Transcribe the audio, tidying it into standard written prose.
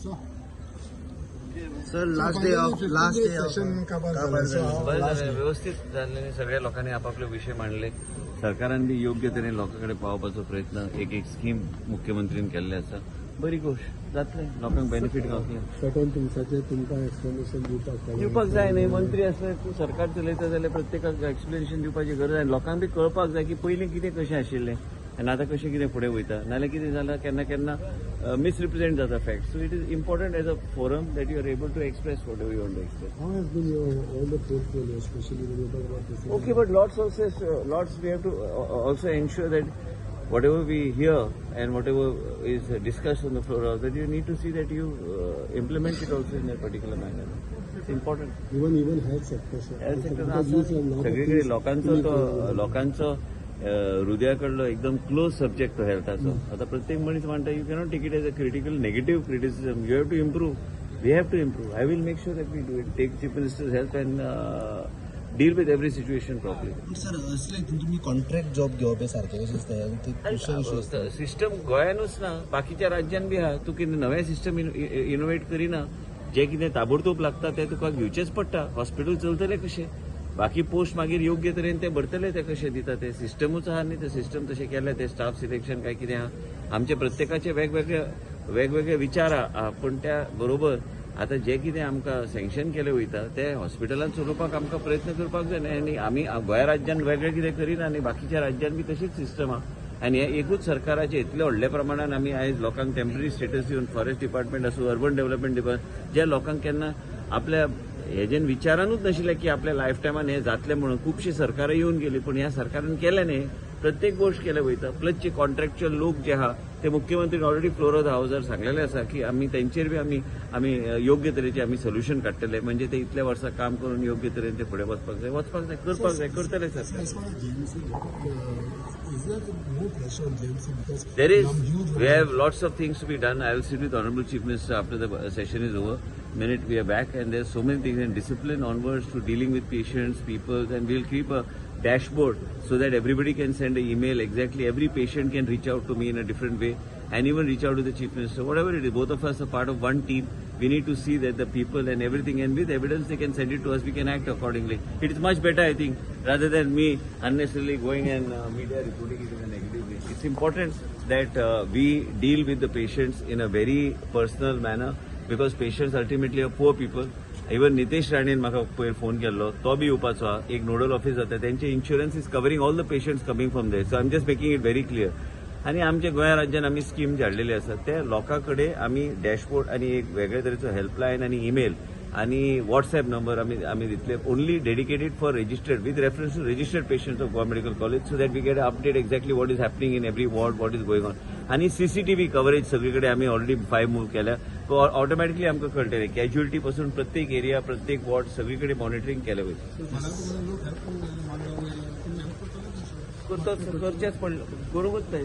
Sir, last day of session काबार काबार जालें. जालें. बरें जालें, व्यवस्थीत जाल्लें आनी सगळ्या लोकांनी आपापले विशय मांडले. सरकारान बी योग्य तरेन लोकां कडेन पावोवपाचो प्रयत्न एक एक स्कीम मुख्यमंत्रीन केल्ले आसा. बरी गोश्ट जातलें, लोकांक बेनिफीट गावतलें. सर्टन थिंग्साचेर तुमकां एक्सप्लेनेशन दिवपाक पडलें. दिवपाक जाय न्ही. मंत्री आसले, तूं सरकार चलयता जाल्यार प्रत्येकाक एक्सप्लेनेशन दिवपाची गरज आनी लोकांक बी कळपाक जाय की पयलीं कितें कशें आशिल्लें आनी आतां कशें कितें फुडें वयता. नाल्यार कितें जालां, केन्ना केन्ना मिसरिप्रेझेंट जाता fact. So it is important as a forum that you are able to express what you want to express. How has been your all the portfolio, especially when you talk about this? Okay, but lots also, lots we have to also ensure that whatever we hear and whatever is discussed on the floor, that you need to see that you implement it also in that particular manner. It's important. Even health sector, sir. Health sector Because you said lot of सगळीकडे things लोकांचो तो तुम्ही लोकांचो हृदया कडलो एकदम close subject तो हेल्थाचो. आता प्रत्येक मनीस म्हणटा, you cannot take it as a critical negative criticism. You have to improve, we have to improve. I will make sure that we do it, take Chief Minister's help and deal with every situation properly. Sir, असले हितून तुमी contract job घेवप हे सारकें कशें दिसता? ते crucial issue आसता. सिस्टम गोंयानूच ना, बाकीच्या राज्यान बी आहा. तूं कितें नवें सिस्टम इनोवेट करिना, जे कितें ताबडतोब लागता तें तुका घेवचेंच पडटा. हॉस्पिटल चलतलें कशें? बाकी पोस्ट मागीर योग्य तरेन ते भरतले. ते कशें दिता ते सिस्टमूच आहा न्ही. ते सिस्टम तशें केलें, ते स्टाफ सिलेक्शन काय कितें आहा. आमचे प्रत्येकाचे वेगवेगळे वेगवेगळे विचार आहा, पूण त्या बरोबर आतां जे कितें आमकां सँक्शन केलें वयता ते हॉस्पिटलान चलोवपाक आमकां प्रयत्न करपाक जाय न्ही. आनी आमी गोंया राज्यान वेगळें कितें करिना आनी बाकीच्या राज्यान बी तशीच सिस्टम आहा. आनी हे एकूच सरकाराचे इतले व्हडल्या प्रमाणान आमी आयज लोकांक टेम्पररी स्टेटस दिवन, फॉरेस्ट डिपार्टमेंट आसूं, अर्बन डेव्हलपमेंट डिपार्टमेंट, ज्या लोकांक केन्ना आपल्या हेजेन विचारानूच नाशिल्लें की आपल्या लायफ टायमान हें जातलें म्हणून. खुबशीं सरकारां येवन गेलीं, पूण ह्या सरकारान केलें न्ही. प्रत्येक गोश्ट केले वयता. प्लस जे कॉन्ट्रॅक्च्युअल लोक जे आहा ते मुख्यमंत्रीन ऑलरेडी फ्लोर ऑफ the हावजार सांगलेले आसा की आमी तेंचेर बी आमी आमी योग्य तरेचे आमी सोल्युशन काडटले. म्हणजे ते इतले वर्सां काम करून योग्य तरेन ते फुडें वचपाक जाय, वचपाक जाय, करपाक जाय, करतले सरकार. As far as JMC, is there more pressure on JMC because There is. Huge We have lots of things to be done. I will sit with Honorable Chief Minister after the session is over. Minute we are back, and there's so many things and discipline onwards to dealing with patients, people, and we'll keep a dashboard so that everybody can send an email. Exactly, every patient can reach out to me in a different way, and even reach out to the Chief Minister. Whatever it is, both of us are part of one team. We need to see that the people and everything, and with evidence they can send it to us. We can act accordingly. It is much better, I think, rather than me unnecessarily going and media reporting it in a negative way. It's important that we deal with the patients in a very personal manner because patients ultimately are poor people. Even Nitesh राणेन म्हाका पयर phone केल्लो, तो बी येवपाचो आहा. एक nodal office जाता, तेंचे insurance is covering all the patients coming from there, so I am just making it very clear. आनी आमच्या गोंया राज्यान आमी स्कीम हाडलेली आसा, ते लोकां कडेन आमी डॅशबोर्ड आनी एक वेगळे तरेचो हेल्पलायन आनी ईमेल आनी वॉट्सॅप नंबर आमी दितले, only dedicated for registered, with reference to registered patients of Goa Medical College, so that we get update exactly what is happening in every ward, what is going on. आनी CCTV coverage सगळी कडेन आमी already five move केल्या. Automatically आमकां कळटलें, casualty पासून प्रत्येक area, प्रत्येक वॉर्ड, सगळी कडेन मॉनिटरींग केलें वयता. मला लोक हेल्प करूंक जाय, मांडगांव एरिया, तुमी हेल्प करतले? करतोच, करचेंच पडलें, करूंकच जाय.